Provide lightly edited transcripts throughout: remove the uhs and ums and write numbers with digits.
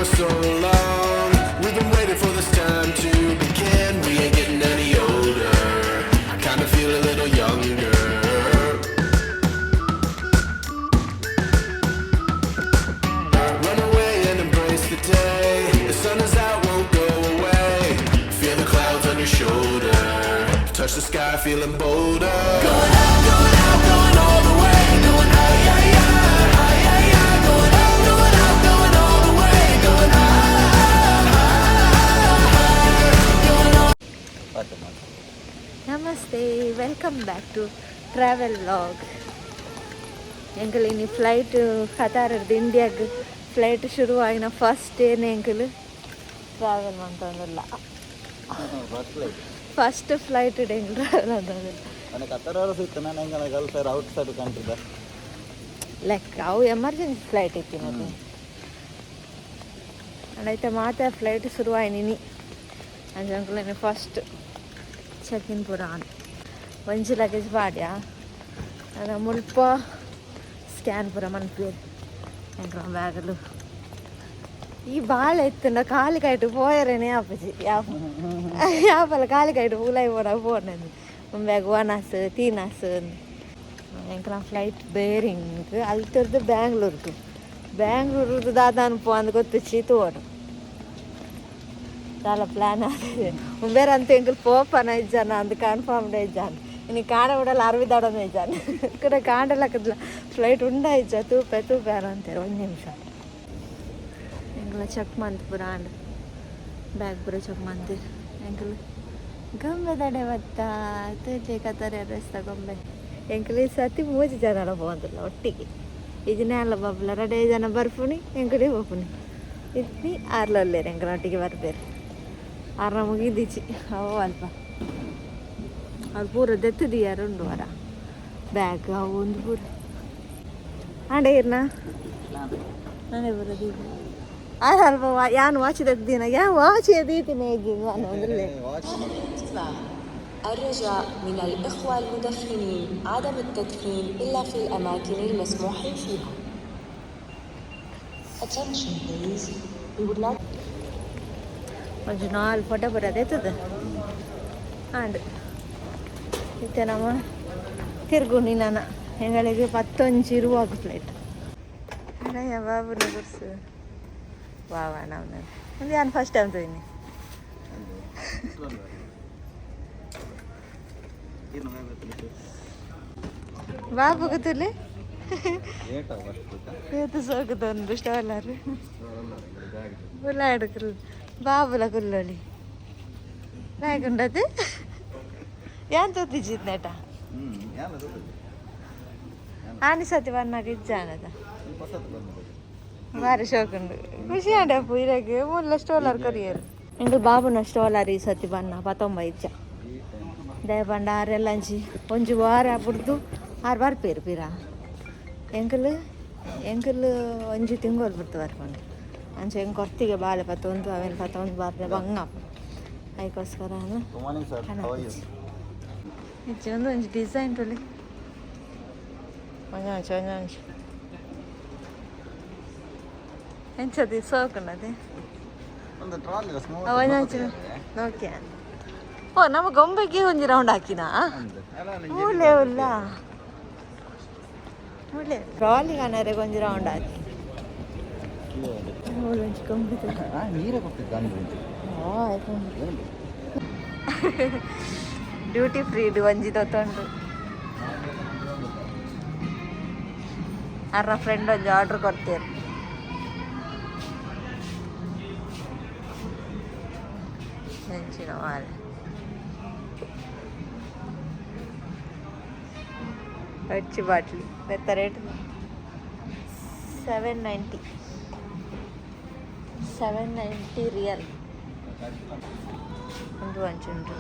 for so long. We've been waiting for this time to begin. We ain't getting any older. I kinda feel a little younger. Run away and embrace the day. The sun is out, won't go away. Feel the clouds on your shoulder. Touch the sky, feeling bolder. Going up, going out, going all the way. Going out, yeah, yeah, ah, yeah, yeah. Going up, going out, going all the way. Going up, going all. Namaste, welcome back to travel vlog. ಎಂಕಲ್ ಇನಿ flight, ಕತಾರದ್ದು ಇಂಡಿಯಾಗ್ flight ಶುರುವಾಗಿನ first ಡೇನೆ ಎಂಕಲ್ travel ಮಂತೊಂದುಲ್ಲ. First flight ಎಂಕಲ್ travel ಅಂತಂದಿಲ್ಲ. ನನಗೆ ಕತ್ತರವರ ಸಿಕ್ತು ನಾನು ಹೆಂಗೆ ಗಲ್ಫ್ ಔಟ್ ಸೈಡ್ ಕಂಟ್ರಿದ. ಲೆಕ್ಕ ಅವು ಎಮರ್ಜೆನ್ಸಿ ಫ್ಲೈಟ್ ಇತ್ತಿನದು. ಅಂಡ್ ಮಾತ ಫ್ಲೈಟ್ ಶುರುವಾಯಿನಿ. ಅಂಚ ಅಂಕಲ್ ಫಸ್ಟ್ ಚೆಕ್ ಇನ್ ಪೂರ ಆನ್. ಒಂಜಿ ಲಗೇಜ್ ಪಾಡ್ಯ. ಅಂಡ ಮುಲ್ಪ ಸ್ಕ್ಯಾನ್ ಪೂರ ಮನ್ಪುವೆರ್. ಎಂಕ್ಲ ಬ್ಯಾಗಲು ಈ ಬಾಳೆ ಇತ್ತುಂಡ ಕಾಲಿ ಕೈಟ್ ಪೋಯರೇನೆ ಆಪುಜಿ. ಯಾಪ ಯಾಪಲ ಕಾಲಿ ಕೈಟ್ ಉಲಾಯಿ ಪೋಡ ಪೋಂಡು. ಬ್ಯಾಗ್ ಒನಸ್ ತಿನಸ್. ಎಂಕ್ಲ ಫ್ಲೈಟ್ ಬೇರಿಂಗ್ ಅಲ್ತರ್ದು ಬ್ಯಾಂಗ್ಳೂರ್ಗು. ಬ್ಯಾಂಗ್ಳೂರ್ದು ದಾದ ಅನ್ಪು ಅಂದ್ ಗೊತ್ತುಚ್ಚಿ, ತೂವೊಡು ದಾಲ ಪ್ಲ್ಯಾನ್ ಆದಿದೆ. ಬೇರೆ ಅಂತ ಎಂಕುಲು ಪೋಪನ ಇಜ್ಜಾನ ಅಂದ್ ಕನ್ಫರ್ಮ್ಡ್ ಇಜ್ಜಾನ್. ಇನಿ ಕಾಂಡೆ ಉಡಲ್ ಅರ್ವಿದಾಡೋನ ಇಜ್ಜಾನ್. ಕೂಡ ಕಾಂಡಲಕ್ಕದ್ಲ ಫ್ಲೈಟ್ ಉಂಡ ಇಜ್ಜ, ತೂಪೆ ತೂಪೆ ಅಂತಾರೆ. ಒಂದು ನಿಮಿಷ, ಎಂಕಲ ಚೆಕ್ ಮಂತ್ ಪೂರ ಆಂಡ್. ಬ್ಯಾಗ್ ಪೂರ ಚೆಕ್ ಮಂತೀರ್. ಎಂಕುಲು ಗೊಂಬೆ ದಡೆ ಬತ್ತ ತೂಜೆ, ಕತಾರೆ ರಸ್ತ ಗೊಂಬೆ. ಎಂಕುಲು ಈ ಸತಿ ಮೂಜಿ ಜನಲ ಪೋಂದಿಲ್ಲ ಒಟ್ಟಿಗೆ. ಇಜಿನ ಬಬ್ಲ ರಡೆ ಜನ ಬರ್ಪುನಿ, ಎಂಕುಲಿ ಪೋಪುನಿ. ಇತ್ನಿ ಆರ್ಲಲ್ಲೇರು ಎಂಕಲ ಒಟ್ಟಿಗೆ ಬರ್ಬೇರು. ಆರ್ನ ಮುಗಿದಿಚ್ಚಿ. ಅವು ಅಲ್ಪ ಅವ್ರು ಪೂರ ದೆತ್ತದಿಯಾರ ಉಂಡು ವರ ಬ್ಯಾಗ್ ಅವು ಒಂದು ಪೂರ ಆಂಡೆ ಇರ್ನ ನಾನೇ ಬರೋದು. ಅಲ್ಪ ಯಾನ್ ವಾಚ್ ದೆತ್ತಿನ, ಯಾ ವಾಚ್ ದೀತಿನ ಅಂದ್ರೆ. الرجاء من الإخوة المدخنين عدم التدخين إلا في الأماكن المسموح فيها. Attention please. We would like ಒಂಜಿ ನಾಲ್ ಫೋಟೋ ಬರೋದೈತದ ಆಂಡ್. ಇತ್ತೆ ನಮ್ಮ ತಿರ್ಗುನಿ ನಾನ. ಎಂಗಳಿಗೆ ಪತ್ತೊಂಜಿ ಇರುವಾಗ ಫ್ಲೈಟ್. ಅಯ್ಯ ಬಾಬುನ ಗುರ್ಸು ವಾ ವಾ. ನಾವು ಒಂದು ಯಾನು ಫಸ್ಟ್ ಟೈಮ್ ತೋಯಿನಿ. ಬಾಬು ಗೊತ್ತಿಲ್ಲ. ಏತು ಸೋಕುದೊಂದು ಸ್ಟೋಲರ್ ಬುಲಾಡು ಬಾಬುಲ ಕುಲ್ಲೊಲಿ ಲಾಯ್ಕುಂಡತೆ. ಯಾನ್ ತೊತ್ತಿಜಿತ್ ನೆಟ ಆನಿ ಸತಿ ಬನ್ನಾಗ ಇಜ್ಜಾನದ. ಬಾರಿ ಶೋಕುಂಡು, ಖುಷಿ ಆಂಡಪ್ಪು ಇರಗೆ. ಮುಲ್ಲ ಸ್ಟೋಲರ್ ಕೊರಿಯರು. ಎಂಕುಲು ಬಾಬುನ ಸ್ಟೋಲರ್ ಈ ಸತಿ ಬನ್ನ ಪತ್ತೊಂಬ ಇಜ್ಜ. ದಯಪಂಡ ಆರೆಲ್ಲ ಅಂಚಿ ಒಂಜಿ ವಾರ ಬುಡ್ದು ಆರು ಬರ್ಪೇರು ಪಿರ. ಎಂಕುಲು ಎಂಕುಲು ಒಂಜಿ ತಿಂಗೊಲು ಬುಡ್ದು ಬರ್ಪುಂಡು. ಅಂಚ ಎಂಕ್ ಕೊರ್ತಿಗೆ ಬಾಳೆ ಪತ್ತೊಂದು ಅವೇನು ಪತ್ತೊಂದು ಬಾರ್ರೆ ಬಂಗ. ಅದಕ್ಕೋಸ್ಕರ. Good morning sir, how are you? ಇಜ್ಜಿ ಒಂದು ಒಂಜಿ ಡಿಸೈನ್ ತುಳಿ. ಒಂಜಿ ಒಂಜಿ ಒಂಜಿ ಒಂಜಿ ಎಂಚದಿ ಸೋಕುಂಡದೆ. ಒಂದು ಟ್ರಾಲಿ ಸ್ಮೂತ್. ಒಂಜಿ ಒಂಜಿ ನೋಕ್ಯಾ. ಓ, ನಮ್ಮ ಗೊಂಬೆಗೆ ಒಂಜಿ ರೌಂಡ್ ಹಾಕಿನಾ? ಮೂಲೆ ಉಲ್ಲ, ಮೂಲೆ ಟ್ರಾಲಿ ಕಾಣರೆ ಒಂಜಿ ರೌಂಡ್ ಹಾಕಿ. ಮೂಲೆ ಒಂಜಿ ಗೊಂಬೆ. ನೀರೇ ಕೊಡ್ತಿದ್ದ. ಆಯ್ತು. ಡ್ಯೂಟಿ ಫ್ರೀ ಒಂಜಿ ತೊತ್ತೊಂಡು. ಅರ್ನ ಫ್ರೆಂಡ್ ಒಂಜಿ ಆರ್ಡರ್ ಕೊಡ್ತೇವೆ. ನೆಂಚಿನ ಮಾಲೆ వచ్చి ಬಾಟ್ಲಿ ఎంత ರೇಟ್? 790, 790 ರಿಯಲ್. ಒಂದು ಅಂಚುಂಟು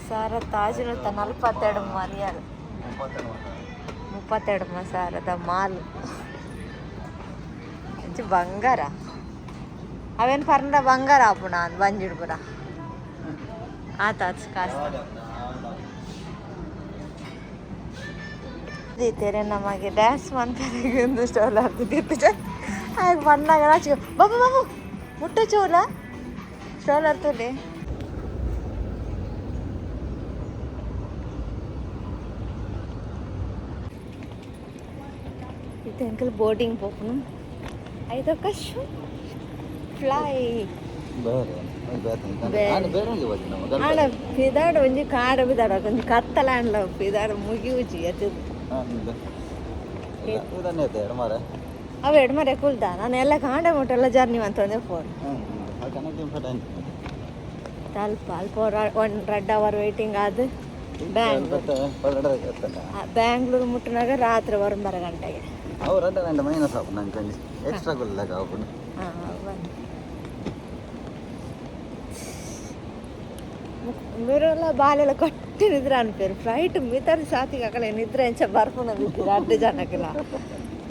ಸಾರ ತಾಜಿನ 42 ರಿಯಲ್. 32 ಸಾರದ ಮಾಲ್. ಅಂಚ ಬಂಗಾರ ಅವೇನು ಪರ್ಂಡ ಬಂಗಾರ ಆಪುಣ ಅಂದ್ ಬಂಜಿಡ್ ಪುರ ಆತ ಕಾಸ್ತ ದೀತೆರೆ. ನಮಗೆ ಡ್ಯಾನ್ಸ್ ಮಾಡ್ತಾರೆ. ಒಂದು ಸ್ಟಾಲ್ ಆಗ್ತದೆ. ಆಯ್ತು ಬಣ್ಣಾಗ ನಾಚಿಕೆ. ಬಾಬು ಬಾಬು ಮುಟ್ಟ ಚೋಲ ಸ್ಟ್ರೋಲರ್ ತುಲೆ. ಇದು ಅಂಕಲ್ ಬೋಟಿಂಗ್ ಪೋಪುನು ಐದೊಕ್ಕ ಫ್ಲೈ. ಬೇರೆ ಬೇರೆ. ನಾನು ಬೇರೆ ಹೋಗಿ. ಆಂಡ ಪಿದಾಡ ಒಂಜಿ ಕಾಡ ಪಿದಾಡ ಒಂಜಿ ಕತ್ತಲ ಆಂಡ್ಲ ಪಿದಾಡ ಮುಗಿಯುಜಿ ಅದು. ಇದನ್ನೇ ಮಾರ. ಅವ ಎಡ್ಮರೆ ಕುಲ್ದ ನಾನು ಎಲ್ಲ ಕಾಂಡ ಮುಟ್ಟೆಲ್ಲ ಜರ್ನಿ ಅಂತಂದೆ ಫೋನ್. ಕನೆಕ್ಟಿಂಗ್ ಫಟ್. ಅಲ್ಪ ಅಲ್ಪ ಒನ್ ರಡ್ಡ್ ಅವರ್ ವೇಟಿಂಗ್ ಅದು ಬ್ಯಾಂಗ್ಳೂರ್ ಬ್ಯಾಂಗ್ಳೂರ್ ಮುಟ್ಟನಾಗ ರಾತ್ರಿ 9 ಗಂಟೆಗೆ. ಅವು ರಡ್ಡ ಗಂಟೆ ಮೈನಸ್ ಆಪುಂಡು ನಂಗೆ ಎಕ್ಸ್ಟ್ರಾ ಕೊಡ್ಲಾಕ ಆಪುಂಡು. ಹಾಂ, మీరెಲ್ಲ ಬಾಲೆಲ್ಲ ಕಟ್ಟಿ ನಿದ್ರೆ ಅನ್ಪೇರು ಫ್ಲೈಟ್ ಮಿತರ್ ಸಾತಿಗೆ ಅಕಲೆ ನಿದ್ರೆ ಎಂಚ ಬರ್ಪುನ ಬಿದ್ದಿರ ಅಡ್ಡ ಜನಕ್ಲ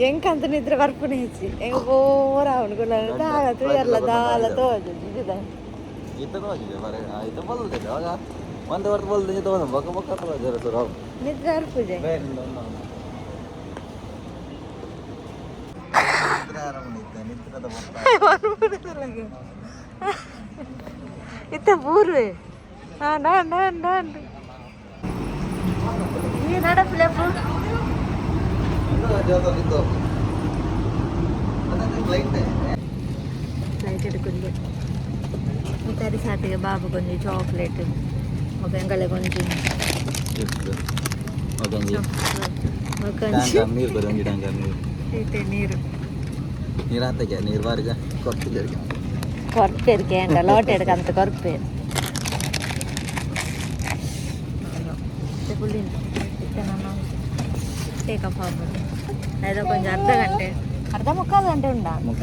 ಎಂಕಂತ ನಿದ್ರೆ ಬರ್ಪುನ ಹೆಚ್ಚಿ ಎಂಗ ಬೋರ ಅವನು ದಾಲ ತುಯರ್ಲ ದಾಲ ತೋಜು ಜಿಗಿದ. ಇತ್ತ ತೋಜಿದೆ ಬರ ಇದು ಬಲ್ದಿದೆ ಅವಾಗ ಒಂದು ವರ್ತ ಬಲ್ದ ಇದು ಬೊಕ್ಕ ಬೊಕ್ಕ ತೋಜರ ಸುರು. ನಿದ್ರೆ ಅರ್ಪುಜೆ. ಬೇರೆ ನಿದ್ರದ. ಇತ್ತ ಬೂರ್ವೆ ಹಾಂ ಡಾನ್ ಡಾನ್ ಡಾನ್ ಈ ನಡಪುಲೆಪ್ಪು. ಫ್ಲೈಟ್. ಫ್ಲೈಟ್ ಎಡ್ಕೊಂದು ಮಿತಾರಿ ಸಾತಿಗೆ ಬಾಬು ಕೊಂಜಿ ಚಾಕ್ಲೇಟ್ ಬೊಕ ಎಂಕಲೆ ಕೊಂಜಿ. ಒಂಜಿ. ಬೊಕೊಂಜಿ. ನೀರು ಬರಿ ಒಂಜಿ ಟ್ಯಾಂಕರ್ ನೀರು. ಇತ್ತೆ ನೀರು. ನೀರು ಆತಕ್ಕೆ ನೀರು ಬಾರಿಗ ಕೊಡ್ತಿದ್ದೆ. ಕೊರ್ಪೇರು ಕೇಂದ್ರ ಲೋಟ ಎಡ್ಕಂತ ಕೊರ್ಪೇರು ಇತ್ತೆ ನಾನು ಟೇಕ್ ಆಫ್ ಆಗ್ಬೋದು ಅದು ಕೊಂಚ ಅರ್ಧ ಗಂಟೆ ಅರ್ಧ ಮುಕ್ಕಾಲು ಗಂಟೆ ಉಂಡಾ? ಮುಪ್ಪ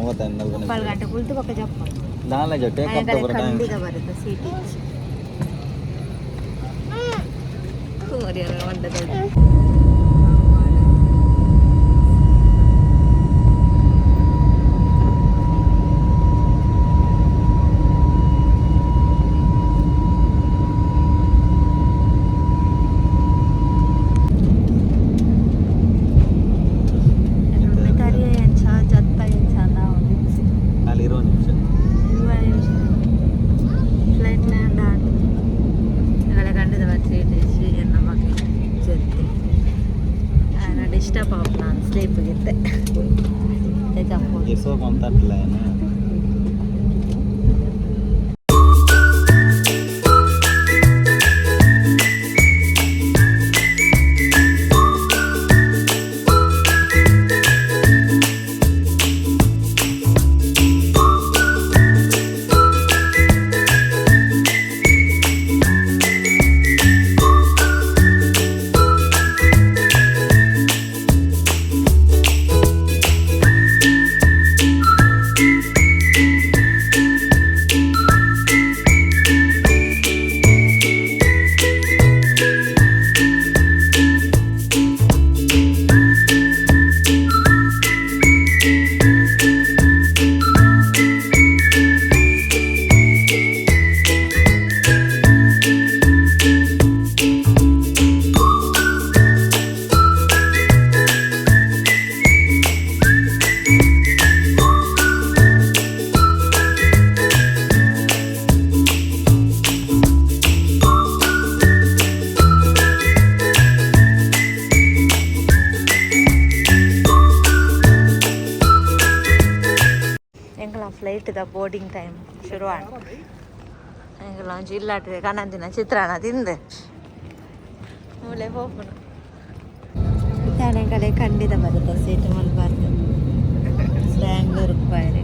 35. ಮುಕ್ಕಾಲು ಗಂಟೆ ಕುಳಿತು ಪಕ್ಕ ಜಪ್ಪ. ದಾಲ ಟೇಕ್ ಅಪ್ ಬರೋ ಟೈಮ್. ಖಂಡಿತ ಬರುತ್ತೆ ಸೀಟ್. ಅಲ್ಲಿ 20 ನಿಮಿಷ. 20 ನಿಮಿಷ. ಫ್ಲೈಟ್ ಲ್ಯಾಂಡ್ ಆಂಡ್ ಕಂಡಿದ ಸೀಟ್ ನಮಗೆ ಜೊತೆ ಡಿಸ್ಟರ್ಬ್ ಆಪ್ ನಾನು ಸ್ಲೀಪ್ ಗಿತ್ತೆ ಜಂಪ್. ಸೋಪ್ ಅಂತ ತಟ್ಟಲ ಏನು. ಎಂಕಲ ಫ್ಲೈಟ್ದ ಬೋರ್ಡಿಂಗ್ ಟೈಮ್ ಶುರು ಆಂಡ್ ಎಂಕಲ ಒಂಜಿ ಇಲ್ಲಾಟಿದೆ ಕನಂದಿನ ಚಿತ್ರಾನ್ನ ತಿಂದೆ ಮೂಲೆ ಪೋಪುನು ಎಂಕಲೆ ಖಂಡಿತ ಬರುತ್ತೆ ಸೀಟ್ ಮಲ್ಬಾರ್ದು ಬ್ಯಾಂಗ್ಳೂರ್ ಬೈರೆ.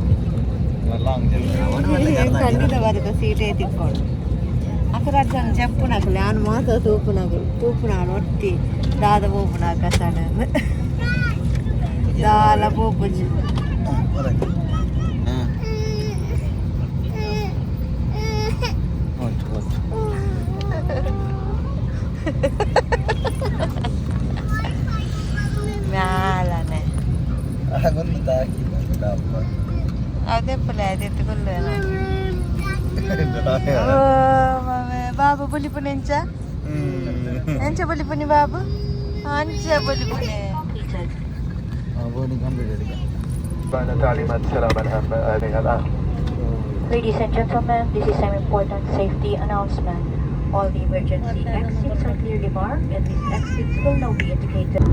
ಖಂಡಿತ ಬರುತ್ತೆ ಸೀಟೇ ತಿಕ್ಕೊಂಡು ಅಕರ ಅರ್ಜನ ಜಪ್ಪುನಕುಲು ಯಾನ್ ಮಾತ ತೂಪುನಕುಲು ತೂಪುನಾಳು ಒಟ್ಟಿ ದಾದ ಪೋಪುನಾಕ ಸಡನ್ ದಾಲ ಪೋಪುಜಿ. ಒಟ್ಟು ಒಟ್ಟು. ಮ್ಯಾಲನೆ. ಒಂದು ತಾಕಿ. ಅದೇ ಪುಲೆ ಅದೇ ಕುಲ್ಲು. ಬಾಬು ಬುಲಿಪುನಿ ಎಂಚ ಎಂಚ ಬುಲಿಪುನಿ ಬಾಬು ಅಂಚ ಬುಲಿಪುನಿ. Boarding complete. تبعنا تعليمات السلامة الهامة عليها الآن. Ladies and gentlemen, this is an important safety announcement. All the emergency exits are clearly marked and these exits will now be indicated.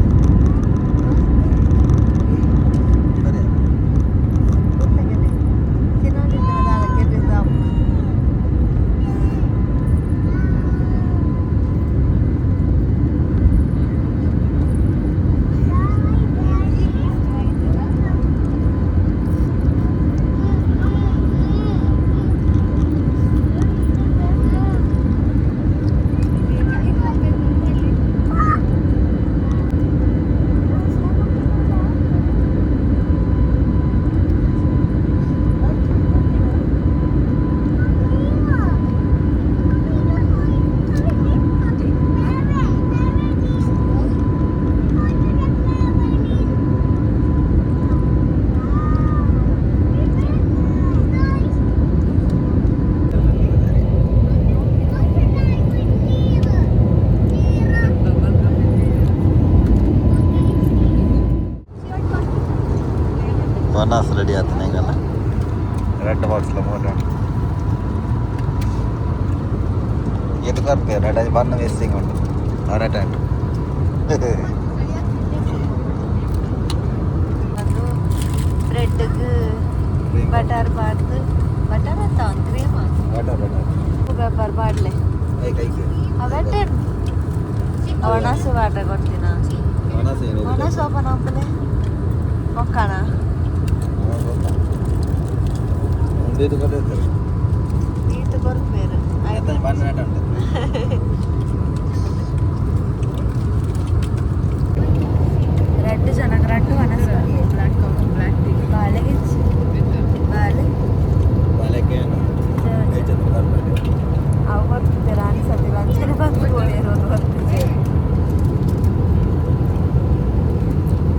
ವನಾಸ್ ರೆಡಿ ಆತನ ಹೆಂಗಲ್ಲ ರೆಡ್ ಬಾಕ್ಸ್ಲ ಮೋಟ ಏತು ಕೊರ್ಪೇರು ರೆಡ್ ಬಣ್ಣ ವೇಸ್ಟಿಂಗ್ ಉಂಟು ಅರಟ ಉಂಟು. ಒಂದು ಬ್ರೆಡ್ಗೆ ಬಟರ್ ಬಾರ್ದು, ಬಟರ್ ಅಂತ ಒಂದು ಕ್ರೀಮ್ ಬಟರ್ ಬಟರ್. ಪೇಪರ್ ಬಾಡ್ಲೆ. ಐಕ್ ಐಕ್. ಅವೆಟ್ಟೆ ಒಣಸು ಬಾಡ್ರೆ ಕೊಡ್ತೀನ. ವನಾಸ್ ಏನು? ಒಣಸು ಓಪನ್ ಆಪಲೆ ಮೊಕ್ಕಣ. ಒಂದು ಕೊಟ್ಟಿರ್ತಾರೆ. ಈತು ಕೊರ್ಪೇರು. ಆಯ್ತು, ಬಣ್ಣ ನಟ ಉಂಟು. ರಡ್ಡು ಜನಕ್ಕೆ ರಡ್ಡು ಒಣಸು. ಬಾಳೆಗೆ ಬಾಳೆ. ಬಾಲಕ್ಕೆ ಏನು ಚಂದ್ರ ಕೊರ್ಪೇರು. ಅವು ಬರ್ತಿದ್ದಾರೆ ಅನ್ಸತ್ತಿಲ್ಲ, ಅಂಚನೆ ಬಂದು ಇರೋದು ಬರ್ತಿದ್ದೆ.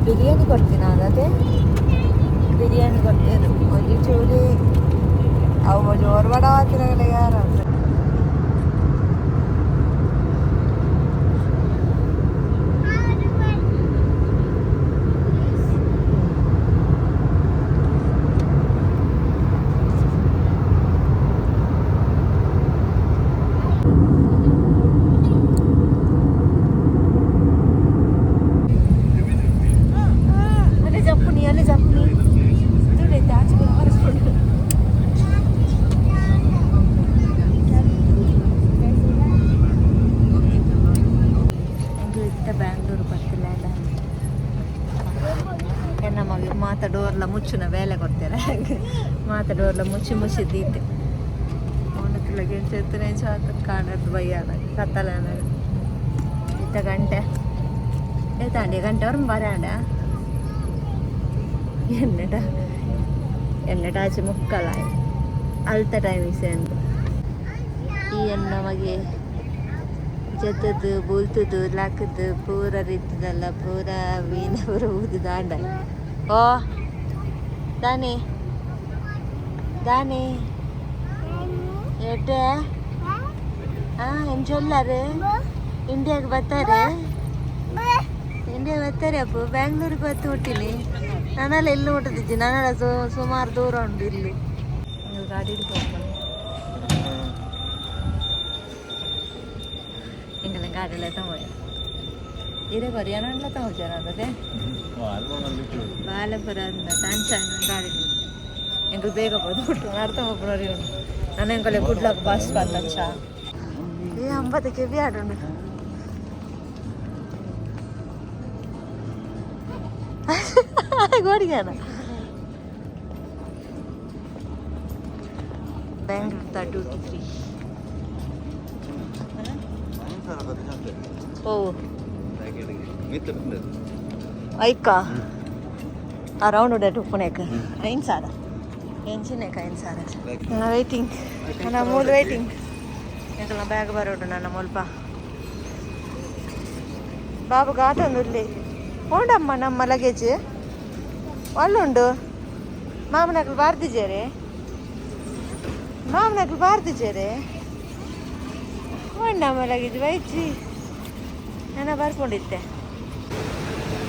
ಬಿರಿಯಾನಿ ಕೊಡ್ತೀನಿ ಅದೇ ಬಿರಿಯಾನಿ ಕೊಡ್ತೇನೆ. ಒಂಜಿ ಚೂರಿ ಅವು ಜೋರು ಬಡ ಹಾಕಿರಗಲೆ ಯಾರು. ಅಲ್ಲೇ ಜಂಪುನಿ, ಅಲ್ಲೇ ಜಂಪುನಿ. ದುಡ್ಡೈತೆ ಆಚೆ ಹಾರಿಸ್ಕೊಂಡು. ಇತ್ತ ಬ್ಯಾಂಗ್ಳೂರು ಬರ್ತಿಲ್ಲ ನಮಗೆ. ಮಾತ ಡೋರ್ಲ ಮುಚ್ಚುನ ಬೇಲೆ ಕೊಡ್ತಾರೆ. ಮಾತ ಡೋರ್ಲ ಮುಚ್ಚಿ ಮುಚ್ಚಿದ್ದೀತೆ. ಅವನತ್ತಿಲಗೆ ಚೆತ್ತನೆ ಚಾತ ಕಾಣದು ಬಯ್ಯಾನ ಕತ್ತಲ. ಇತ್ತ ಗಂಟೆ ಏತಾಂಡಿ ಗಂಟೆ ಅವ್ರ ಬರಾಂಡ ಎನ್ನಟ ಎನ್ನಟ ಆಚೆ ಮುಕ್ಕಲ ಅಲ್ತ ಟೈಮ್ ಇಸೆಂದು. ಈ ನಮಗೆ ಜತ್ತದ್ದು ಬೂಲ್ತದ್ದು ಲಕ್ಕದ್ದು ಪೂರ ರೀತಿದಲ್ಲ ಪೂರ ಮೀನ ಪೂರ ಊದು ದಾಂಡ. ಓ ದಾನಿ ದಾನಿ ಎಡ್ಡೆ ಹಾಂ ಎಂಚೊಲ್ಲಾರು ಇಂಡಿಯಾಗೆ ಬರ್ತಾರೆ, ಇಂಡಿಯಾ ಬರ್ತಾರೆ ಅಪ್ಪು. ಬ್ಯಾಂಗ್ಳೂರಿಗೆ ಬತ್ತು ಹುಟ್ಟಿನಿ ನಾನೆಲ್ಲ ಎಲ್ಲಿ ಹುಟ್ಟಿದ್ದೆ ನಾನೆಲ್ಲ ಸುಮಾರು ದೂರ ಉಂಟು ಇಲ್ಲಿ. ಗಾಡಿ ಹೋಗ್ಬೋದು ಎಂಗಲ ಗಾಡಿಲ್ಲ ತಗೋಯ ಇದೇ ಕೊರಿಯಾನಲ್ಲ ತಗೋಜಾರ ಅದೇ ಬಾಲಪುರ ತಾಂಚಾನ ಗಾಡಿ. ಎಂಕಲ್ ಬೇಗ ಪೋದು ಹುಟ್ಟು ಅರ್ಥ ಒಬ್ಬರು ನಾನು. ಎಂಕಲೆ ಗುಡ್ಲಕ್ ಬಸ್ ಬಂದಚ್ಚ. ಏ ಅಂಬತ್ತ ಕೆವಿ ಆಡುಂಡು ಗೋಡಿಗಾನ. Bengaluru duty free. ಓ ಐಕ ಆ ರೌಂಡ್ ಉಡೆ ಉಪ್ಪುನೇಕ 5,000 ಎಂಚಿನೇಕ 5,000. ನನ್ನ ವೈಟಿಂಗ್, ನನ್ನ ಮೂಲು ವೈಟಿಂಗ್. ಎಂಕಲ್ನ ಬ್ಯಾಗ್ ಬರೋಡು ನನ್ನ ಮುಲ್ಪ. ಬಾಬು ಗಾಟೊಂದು ಇಲ್ಲಿ ಉಂಡಮ್ಮ. ನಮ್ಮ ಲಗೇಜ್ ಅಲ್ಲುಂಡು. ಮಾಮನಕ್ಲು ಬಾರ್ದಿಜೇರೆ, ಮಾಮನಕ್ಲು ಬಾರ್ದಿಜೇರೆ. ಉಂಡಮ್ಮ ಲಗೇಜ್ ಬೈಚಿ ನಾನು ಬರ್ಕೊಂಡಿದ್ದೆ.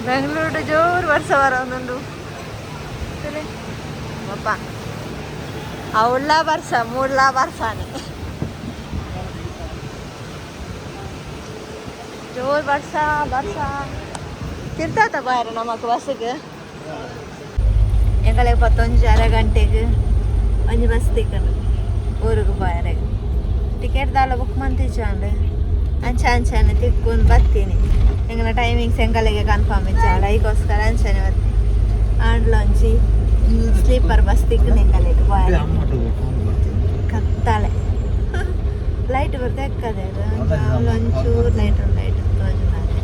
ಬೆಂಗಳೂರು ಜೋರು ವರ್ಷ ಬರ ಒಂದೊಂದು. ತುಲೆ ಬಪ್ಪ. ಅವಳ ಬರ್ಸ ಮೂಡ್ಲ ಬರ್ಸಾನೆ. ಜೋರ್ ಬರ್ಸ ಬರ್ಸ. ತಿರ್ತಾತ ಬಾಯರ ನಮಕ್ ಬಸ್ಗೆ. ಎಂಗಳಿಗೆ ಪತ್ತೊಂಜಿ ಅರೆ ಗಂಟೆಗೆ ಒಂಜಿ ಬಸ್ ತಿಕ್ಕಂಡು ಊರಿಗೆ ಬಾಯರೆಗ್. ಟಿಕೆಟ್ ದಾಲ ಬುಕ್ ಮಂತಿಜ್ಜಾಂಡ್. ಅಂಚ ಅಂಚನೆ ತಿಕ್ಕೊಂಡು ಬರ್ತೀನಿ. ಎಂಗಲ ಟೈಮಿಂಗ್ಸ್ ಎಂಗಳಿಗೆ ಕನ್ಫರ್ಮ್ ಇಜ್ಜಾಂಡ, ಐಗೋಸ್ಕರ ಅಂಚನೆ ಬರ್ತೀನಿ. ಆಂಡ್ಲ ಒಂಜಿ ಸ್ಲೀಪರ್ ಬಸ್ ತಿಕ್ಕುಂಡು ಎಂಗಳಿಗೆ ಬಾಯರೆ. ಕತ್ತಾಳೆ, ಲೈಟ್ ಬರ್ತಾ ಎಕ್ಕದೆ. ಒಂಚೂರು ಲೈಟ್, ಲೈಟ್ ತೋಜುನಾತೆ.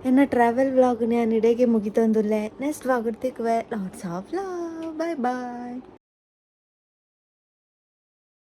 ಎನ್ನ ಟ್ರಾವೆಲ್ ವ್ಲಾಗ್ ನಾನು ಇಡೆಗೆ ಮುಗಿತೊಂದುಲ್ಲೆ. ನೆಕ್ಸ್ಟ್ ವ್ಲಾಗ್ ತಿಕ್ಕುವೆ. Lots of love, bye bye.